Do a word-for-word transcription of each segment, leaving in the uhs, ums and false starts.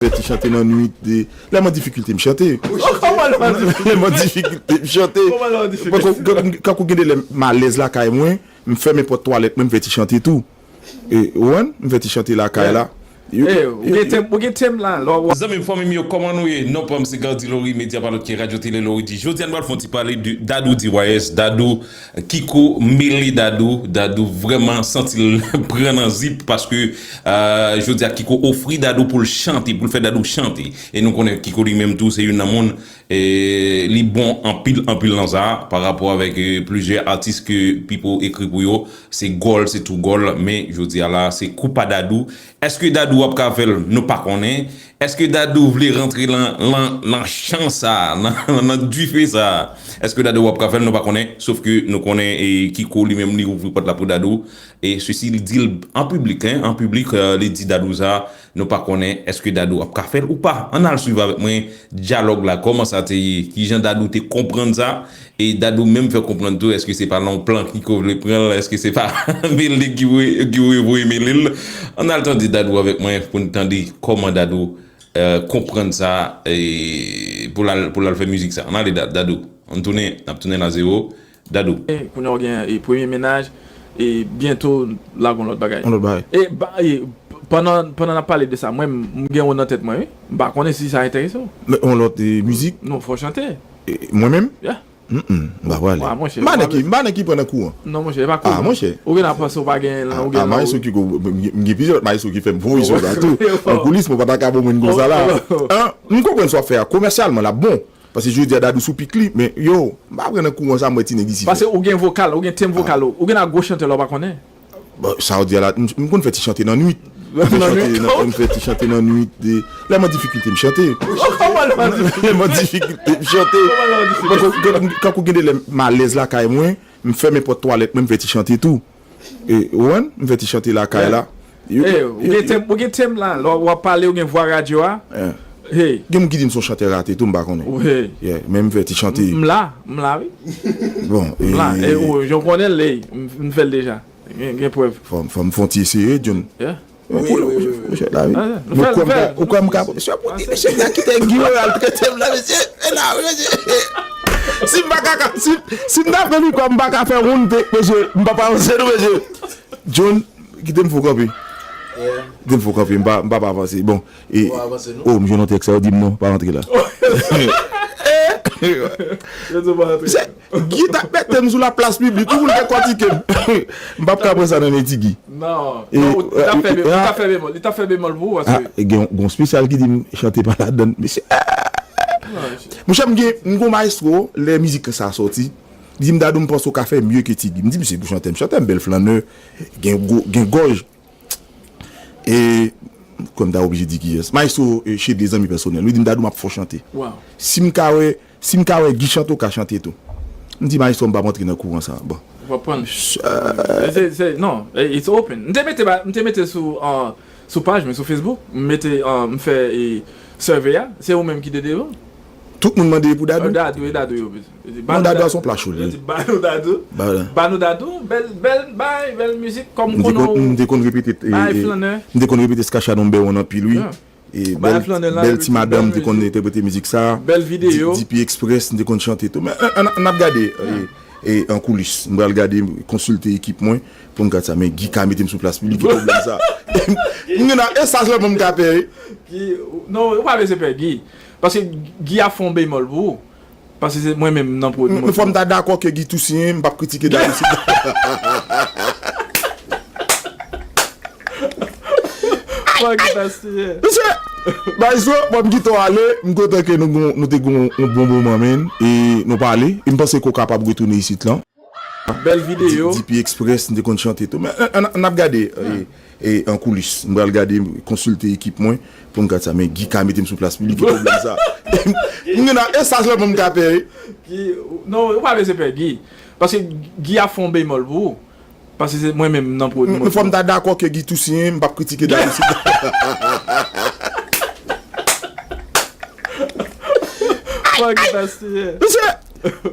Fè ti chante nan nwit, de, lè m an difikilte, m chante. Kòman lè w an difikilte? Lè m an difikilte, m chante. Kòman lè w an difikilte? Kankou, kankou gen de lè m alèz lakay mwen, m fèmen pòt twalèt mwen, m fè ti chante tou. E, ou konprann? M fè ti chante lakay la. Yo, Eh, ou yo, gen yo. Tèm, ou gen tèm la, lò w Zanmi m, fanmi m yo, kòman nou ye? Non pa m se Gardy Laurie, medya pa lòt ke Radyo Tele Laurie di. Jodi a nou pral fè yon ti pale de Dadou D Y S, Dadou, Kiko mele Dadou, Dadou vrèman santi l pran nan zip paske, euh, jodi a Kiko ofri Dadou pou l chante, pou l fè Dadou chante. E nou konnen Kiko li menm tou se youn nan moun, e li bon anpil, anpil nan sa, pa rapò avèk, euh, plizyè atis ke Pipo ekri pou yo, se gòl, se tou gòl, men jodi a la, se kou pa Dadou. Èske Dadou ap ka fè l? Nou pa konnen. Èske Dadou vle rantre lan, lan, lan chan sa, lan, lan dife sa? Èske Dadou ap ka fè l? Nou pa konnen. Sof ke nou konnen, e, Kiko li menm li ouvri pòt la pou Dadou. E sesi li di l an piblik, en, an piblik, euh, li di Dadou sa, nou pa konnen. Èske Dadou ap ka fè l ou pa? Ann al swiv avèk mwen dyalòg la, kòman sa te ye, kijan Dadou te konprann sa. E Dadou menm fè konprann tou, èske se pa nan yon plan Kiko vle pran l, èske se pa mele ki voye, ki voye, voye mele l? Ann al tande Dadou avèk mwen pou n tande kòman Dadou, euh, konprann sa, e pou l al, pou l al fè mizik sa. Ann ale Da-, Dadou. Ann tounen, n ap tounen a zewo. Dadou. E, kounye a w gen, e, premye mennaj, e byento l a gon lòt bagay. Yon lòt bagay. E, ba, e, pandan, pandan n ap pale de sa, mwen, m gen yon nan tèt mwen, wi. M pa konnen si sa enterese w. Men yon lòt, e, mizik? Non, fò w chante. E, mwen menm? Yeah. Mm, mm, m pa prale. Ah, monchè, m pa nan ki, m pa nan ki pran nan kouran. Non, monchè, e pa kouran. Ah, monchè. Ou gen a panse ou pa gen, ah, ou gen ah, maestro ki go, m gen plizyè lòt maestro ki fè m voye sou la tou. An koulis, mwen pa ta ka bon moun konsa la. An, m konprann sa w ap fè a. Komèsyalman, l ap bon. Paske jodi a Dadou sou pik li, men yo, m pa pran nan kouran sa, m wè ti nèg isi fè. Paske ou gen vokal, ou gen tenb vokal ou. Ou gen a gwo chantè la w pa konnen. Bon, sa w di a la, m, m konn fè ti chante nan nwit. M fè chante nan, m fè ti chante nan nwit, de, lè m an difikilte, m chante. Kòman lè w an difikilte? Lè m an difikilte, m chante. Kòman lè w an difikilte? Bon, kankou, kankou gen de lè m alèz lakay mwen, m fèmen pòt twalèt mwen, m fè ti chante tou. E, ou konprann? M fè ti chante lakay la. Yo, eh, ou yo, gen yo. Tèm, ou gen tèm la, lè w ap pale, ou gen vwa radyo a. Eh. Hey. Gen moun ki di m se yon chantè rate tou, m pa konnen. Hey. Yeah, men m fè ti chante. M, m la, m la, wi. Bon, m la, e, e, ou, jan w konnen l, m, m fè l deja. Gen, gen prèv. Fò, fò m fè yon ti eseye, John. Yeah. Wi, wi, wi, wi. Monchè, la, wi. Ah, yeah. Bon, fè l, fè l. Ou kwè m ka, mesye, pou di, mesye, m ta kite Guy Royal trete m la, mesye. E la, wi, mesye. Si m pa ka, si, si m ta fè li kwè m pa ka fè woun te, mesye, m pa pa avanse, non, mesye. John, kite m fè w kanpe. Yeah. Kite m fè w kanpe, m pa, m pa pa avanse. Bon, e, ou pa avanse, non? Oh, m jwenn yon tèks, sa yo di m non, pa rantre la. Yo di w pa rantre. Gita mete m sou la plas piblik, tout moun dekòtike m. M p ap ka pran sa nan men Ti Guy. Non, non, ou t ap fè bemòl, li t ap fè bemòl pou ou, paske gen yon espesyal ki di m chante pa ladann, mesye. Monchè, m gen, m gen yon maestro, lè mizik sa sòti, li di m, Dadou, m panse w ka fè mye ke Ti Guy. M di, misye, pou chantè, m chantè, m bèl flannè, gen gwo, gen gòj. E, kòm ta oblije di kiyès. Maestro, e, Chede, zanmi pèsonèl. Li di m, Dadou, m ap fè w chante. Si m ka wè, si m ka wè Guy chante, w ka chante tou. M di, maestro, m p ap antre nan kouran sa. Bon. Ou pa pran. Se, se, non, e, it's open. M te mete, m te mete sou, uh, sou paj mwen, sou Facebook. M mete, uh, m fè, e, survey a. Se ou menm ki te devan. Tout moun mande pou Dadou. Dadou, e Dadou yo bezwen. Yo di, ba nou Dadou. Non, Dadou a se yon pla cho li ye. Yo di, ba nou Dadou. Ba nou Dadou. Bèl, bèl bay, bèl mizik, kòm konnen w. M te konn repete, e, bay flannè. M te konn repete Skacha Number One anpil, wi. Yeah. E bèl, bèl ti madanm m te konn entèprete mizik sa. Bèl videyo. D P Express, m te konn chante tou. Men, an, an, n ap gade, e, e, an koulis. M pral gade, konsilte ekip mwen pou m gad sa. Men Guy ka mete m sou plas piblik, ki pwoblèm sa? M gen nan esaj la pou m ka pè, wi. Guy, non, ou pa bezwen pè, Guy. Paske Guy ap fè yon bemòl pou ou. Paske se mwen menm nan pwodui. Men fò m ta dakò ke Guy tou siyen, m p ap kritike Dadou si. Fò Guy ta siyen. Mesye, Maestro, bon, m kite w ale, m kontan ke nou gon, nou te gon yon bon moman, men, e nou pale, e m panse ke w kapab retounen isit lan. Bèl videyo. D P Express, m te konn chante tou. Men, an, an, n ap gade, e, e, an koulis. M pral gade, konsilte ekip mwen pou m gad sa. Men Guy ka mete m sou plas piblik, ki pwoblèm sa? M gen nan esaj la pou m ka pè, wi. Guy, non, ou pa bezwen pè, Guy. Paske Guy ap fè yon bemòl pou ou. Paske se mwen menm nan pwodui. Men fò m ta dakò ke Guy tou siyen, m p ap kritike Dadou si. Fò Guy ta siyen. Mesye,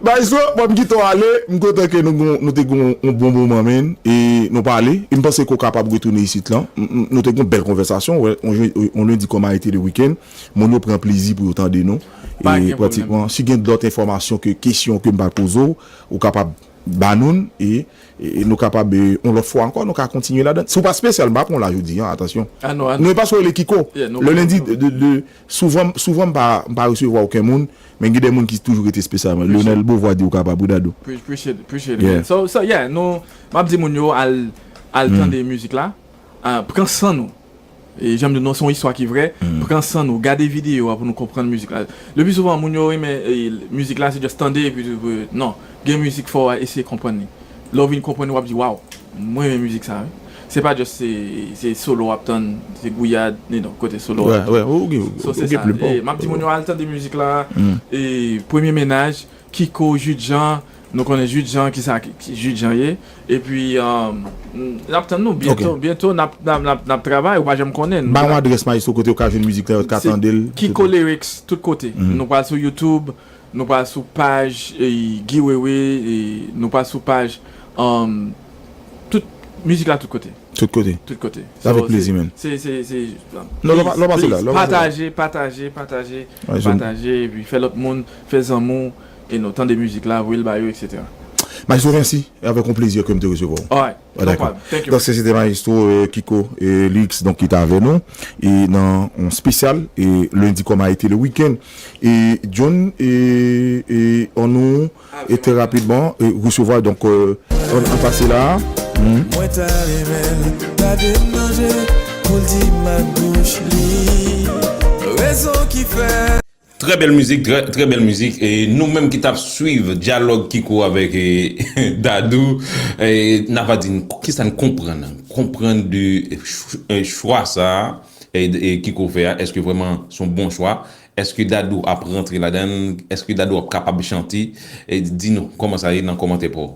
Maestro, bon, m kite w ale, m kontan ke nou, gon- nou te gon yon bon moman, men, e nou pale, e m panse ke w kapab retounen isit lan. M- m- Nou te gon bèl konvèsasyon, wè, on, on lendi kòm a ete le wikenn, moun yo pran plezi pou yo tande nou. E pratikman, si gen lòt enfòmasyon ke kesyon ke m pa poze w, ou kapab ba nou l, e, e nou kapab, e, yon lòt fwa ankò, nou ka kontinye ladan. Si w pa espesyal, m pa pran w la jodi a, atansyon. Ah non, ah non. Nou pa sou rele Kiko. Le lendi, de, de, de, souvan, souvan m pa, m pa resevwa okenn moun, men gen de moun ki toujou rete espesyalman. Lionel Beauvoir di ou kapab, wi, Dadou. Appreciate, appreciate it, man. So, so, yeah, nou, m ap di moun yo al, al tande mizik la. Ah, pran san nou. E jan m di nou, se yon istwa ki vrè. Pran san nou, gade videyo a pou nou konprann mizik la. Le pli souvan, moun yo renmen, e, mizik la, se just tande, epi, epi, non. Gen mizik fò, eseye konprann li. Lè w vin konprann li, w ap di, waw, mwen renmen mizik sa, wi. Se pa just se, se solo w ap tann, se gouyad, you know, kote solo w ap tann. So, se sa. E, m ap di moun yo al tande mizik la, e, Premye Mennaj, Kiko, Jude Jean, nou konnen Jude Jean, kisa ki- ki Jude Jean ye. Epi, um, n ap tann nou byento, byento, n ap, n ap, n ap, n ap travay, ou pa janm konnen. Ba yon adrès, maestro, kote yo ka jwenn mizik la, yo ka tande l. Kiko Lyrics, tout kote. Nou pral sou YouTube, nou pral sou paj, e, Guy Wewe, e, nou pral sou paj, um, tout mizik la tout kote. Tout kote. Tout kote. Avèk plezi, man. Se, se, se, non, lè w pa- lè w pase la, lè w pase la. Pataje, pataje, pataje, pataje, epi fè lòt moun, fè zanmi w, e nou tande mizik la, voye l ba yo, etsetera. Maestro, mèsi. E avèk yon plezi ke m te resevwa w. Alright. Ah, no problem. Thank you. Donk, se, se te maestro, e, Kiko, e, Lyrics, donk, ki te avèk nou, e nan yon espesyal, e lendi kòm a ete le wikenn. E John, e, e an nou, e trè rapidman, e resevwa, donk, e, an, an pase la. Mwen ta renmen l gade m nan je pou l di m ak bouch li rezon ki fè. Trè bèl mizik, trè, trè bèl mizik. E nou menm ki t ap swiv dyalòg Kiko avèk, e, Dadou, e, n a va di n- kisa n konprann, konprann de, e, ch- e, chwa sa a, e, e Kiko fè a, èske vrèman se yon bon chwa? Èske Dadou ap rantre ladan l? Èske Dadou ap kapab chante? E di nou kòman sa ye nan kòmantè pa w.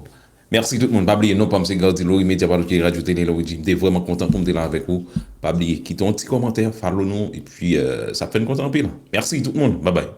Mèsi tout moun. Pa bliye, non pa m se Gardy Laurie, medya pa lòt ke Radyo Tele Laurie G. M te vrèman kontan pou m te la avèk ou. Pa bliye, kite yon ti kòmantè, follow nou, epi, e, sa ap fè n kontan anpil. Mèsi tout moun. Babay.